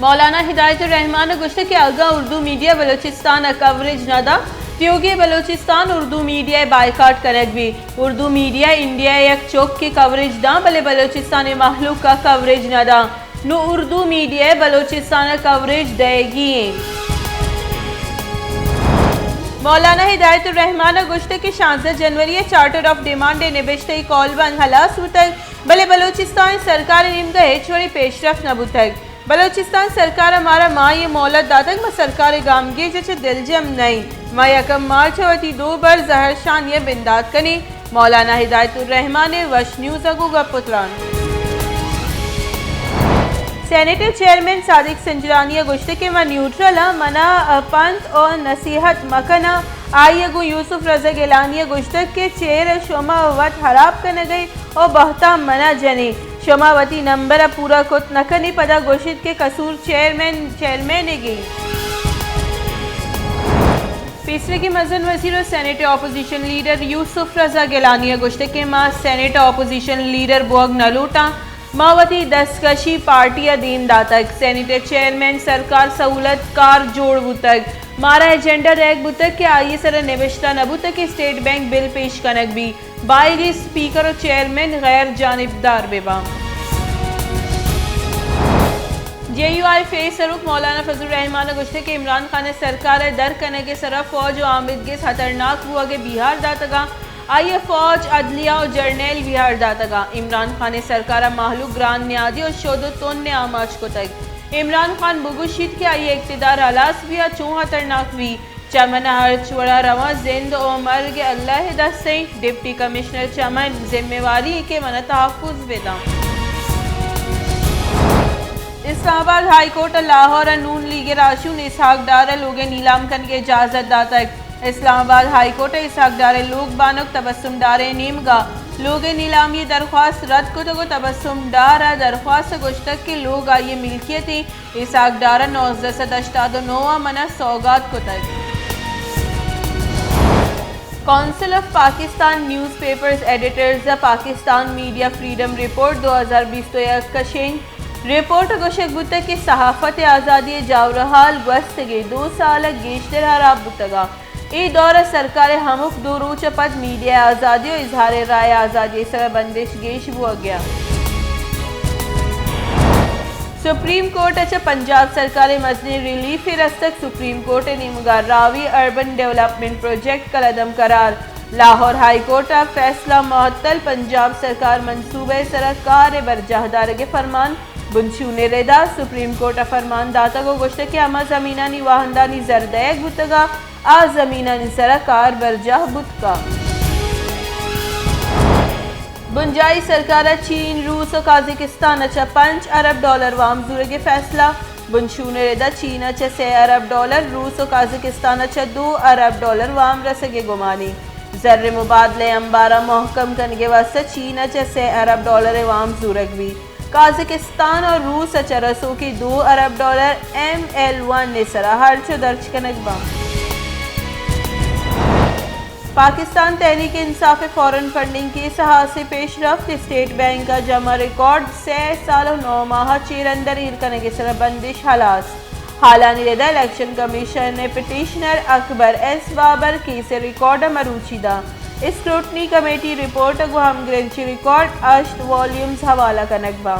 مولانا ہدایت الرحمان ءَ گوشتگ کہ اگاں اردو میڈیا بلوچستان ءَ کوریج نہ داں، تیوگیں بلوچستان اردو میڈیا ءِ بائیکاٹ کنگ بیت۔ اردو میڈیا انڈیا ءِ یک چک کہ کوریج داں، بلے بلوچستان ءِ مہلوک ءَ کوریج نہ داں۔ نوں اردو میڈیا ءَ بلوچستان ءَ کوریج دئیگی ایں۔ مولانا ہدایت الرحمان ءَ گوشتگ کہ شانزدہ جنوری ءَ چارٹر آف ڈیمانڈ ءِ نبشتہی کولبند ہلاس بوتگ، بلے بلوچستان سرکار ءِ نیمگ ءَ ہچ وڑیں پیشرفت نہ بوتگ۔ بلوچستان سرکار ءَ مارا ماہے ءِ مہلت داتگ، ما سرکار ءِ گامگیج ءَ چہ دلجم نہ ایں۔ ما یکم مارچ ءَ وتی دو بر زہرشانی ءَ بندات کنیں۔ مولانا ہدایت الرحمان ءِ وش نیوز ءَ گوں گپ ءُ تران۔ سینیٹ ءِ چیئرمین صادق سنجرانی ءَ گوشتگ کہ ما نیوٹرل آں، منا پنت ءُ نصیحت مکن آں۔ آئی ءَ گوں یوسف رضا گیلانی ءَ گوشتگ کہ چیر ءَ شما وت ہراب کنگ ءَ ئے ءُ بہتام منا جن ئے۔ شما وتی نمبر ءَ پورا کت نہ کن ئے، پدا گوش ایت کہ قصور چیئرمین، چیئرمین ئیگ ایں۔ پیسریگیں مزن وزیر ءُ سینیٹ ءِ اپوزیشن لیڈر یوسف رضا گیلانی ءَ گوشتگ کہ ما سینیٹ ءِ اپوزیشن لیڈر بوگ نہ لوٹاں، ما وتی دستکشی پارٹی ءَ دیم داتگ، سینیٹ ءِ چیئرمین سرکار سہولت کار جوڑ بوتگ، مارا ایجنڈا دئیگ بوتگ کہ آئی ءِ سر ءَ نبشتہ نہ بوتگ کہ اسٹیٹ بینک بل پیش کنگ بیت۔ بائدیں اسپیکر ءُ چیئرمین غیر جانبدار بہ باں۔ جے یو آئی فے ءِ سروک مولانا فضل الرحمان ءَ گوشتگ کہ عمران خان ءِ سرکار ءِ در کنگ ءِ سرا فوج ءُ آمدگس ہترناک بوگ ءِ بیہار داتگ اَنت۔ آئی ءَ فوج، عدلیہ ءُ جرنیل بیہار داتگ اَنت۔ عمران خان ءِ سرکار ءَ مہلوک گران نیادی ءُ شد ءُ تن ءِ آماچ کتگ۔ عمران خان بگوشیت کہ آئی ءِ اقتدار ہلاس بیت، چون ہترناک بیت۔ چمن ءَ ہرچ وڑا رواں، زند ءُ مرگ اللہ ءِ دست ءَ اِنت۔ ڈپٹی کمشنر چمن ذمہ واری اِنت کہ من ءَ تحفظ بہ داں۔ اسلام آباد ہائی کورٹ ءَ لاہور ءَ نون لیگ ءِ راہشون اسحاق ڈار ءَ لوگ ءِ نیلام کنگ ءِ اجازت داتگ۔ اسلام آباد ہائی کورٹ ءَ اسحاق ڈار ءِ لوگ بانک تبسم ڈار ءِ نیمگ ءَ لوگ ءِ نیلامی ءِ درخواست رد کتگ ءُ تبسم ڈار ءَ درخواست ءَ گوشتگ کہ لوگ آئی ءِ ملکیت اِنت۔ اسحاق ڈار ءَ نوزدہ سد ہشتاد ءُ نو ءَ من ءَ سوگات کتگ۔ Council of Pakistan news papers editors ءَ پاکستان میڈیا فریڈم رپورٹ دو ہزار بیست ءُ یک ءِ شنگ۔ رپورٹ ءَ گوشگ بوتگ کہ صحافت ءِ آزادی ءِ جاور ءُ حال گوستگیں دو سال ءَ گیشتر ہراب بوتگ ءُ اے دور ءَ سرکار ءِ ہمک دو روچ ءَ پد میڈیا ءِ آزادی ءُ اظہار رائے ءِ آزادی ءِ سر ءَ بندش گیش بوگ ءَ اِنت۔ سپریم کورٹ ءَ چہ پنجاب سرکار ءِ مزنیں ریلیفے رستگ۔ سپریم کورٹ ءِ نیمگ ءَ راوی اربن ڈیولپمنٹ پروجیکٹ کلعدم قرار۔ لاہور ہائی کورٹ ءِ فیصلہ معطل، پنجاب سرکار منصوبہ ءِ سر ءَ کار ءِ برجاہ دارگ ءِ فرمان۔ بنشون ءِ رد ءَ سپریم کورٹ ءَ فرمان داتگ ءُ گوشتگ کہ ہما زمینانی واہندانی زر دئیگ بوتگ ءُ آ زمینانی سر ءَ کار برجاہ بوت کنت۔ بنجاہی سرکار ءَ چین، روس ءُ قازقستان ءَ چہ پنچ ارب ڈالر وام زورگ ءِ فیصلہ۔ بنشون ءِ رد ءَ چین ءَ چہ سے ارب ڈالر، روس ءُ قازقستان ءَ چہ دو ارب ڈالر وام رسگ ءِ گمانے۔ زر ءِ مبادلہ ءِ امبار ءَ مہکم کنگ ءِ واستہ چین ءَ چہ سے ارب ڈالر ءِ وام زورگ بیت۔ قازقستان ءُ روس ءَ چہ رسوکیں دو ارب ڈالر ایم ایل ون ءِ سر ءَ ہرچ ءُ درچ کنگ بنت۔ پاکستان تحریک انصاف ءِ فارن فنڈنگ کیس ءَ ہاسیں پیش رفت، اسٹیٹ بینک ءَ جمع ریکارڈ سے سال ءُ نو ماہ ءَ چیر اندر ایر کنگ ءِ سر ءَ بندش ہلاس۔ ہالانی رد ءَ الیکشن کمیشن ءِ پٹیشنر اکبر ایس بابر کیس ءِ ریکارڈ ءَ مروچی داں۔ اسکروٹنی کمیٹی رپورٹ ءَ گوں ہمگرنچی ریکارڈ ہشت والیومز حوالہ کنگ باں۔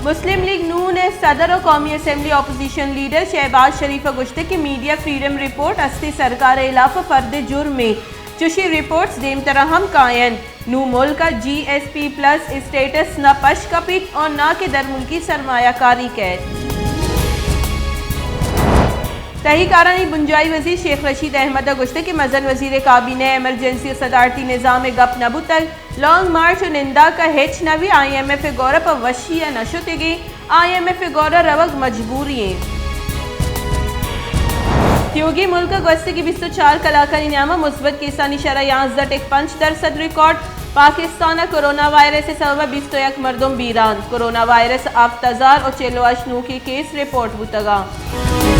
مسلم لیگ نون ءِ صدر ءُ قومی اسمبلی اپوزیشن لیڈر شہباز شریف ءَ گوشتگ کہ میڈیا فریڈم رپورٹ ہستیں سرکار ءِ ہلاپ ءَ فرد جرمے۔ چوشیں رپورٹس دیمترا ہم کاینت۔ نوں ملک ءَ جی ایس پی پلس اسٹیٹس نہ پش کپیت ءُ نہ کہ درملکی سرمایہ کاری کئیت۔ تہی کارانی بنجاہی وزیر شیخ رشید احمد ءَ گوشتگ کہ مزن وزیر ءِ کابینہ ءَ ایمرجنسی ءُ صدارتی نظام ءِ گپ نہ بوتگ، لانگ مارچ ءُ ننداک ءَ ہچ نہ بیت، آئی ایم ایف ءِ گور ءَ پہ وشی ءَ نہ شتگیں، آئی ایم ایف ءِ گور ءَ روگ مجبوری ایں۔ تیوگیں ملک ءَ گوستگیں بیست ءُ چار کلاکانی نیام ءَ مثبت کیسانی شرح یازدہ ٹک پنچ درسد ریکارڈ۔ پاکستان ءَ کرونا وائرس ءِ سبب ءَ بیست ءُ یک مردم بیران۔ کرونا وائرس ءِ ہپت ہزار ءُ چل ءُ ہشت نوکیں کیس رپورٹ بوتگ اَنت۔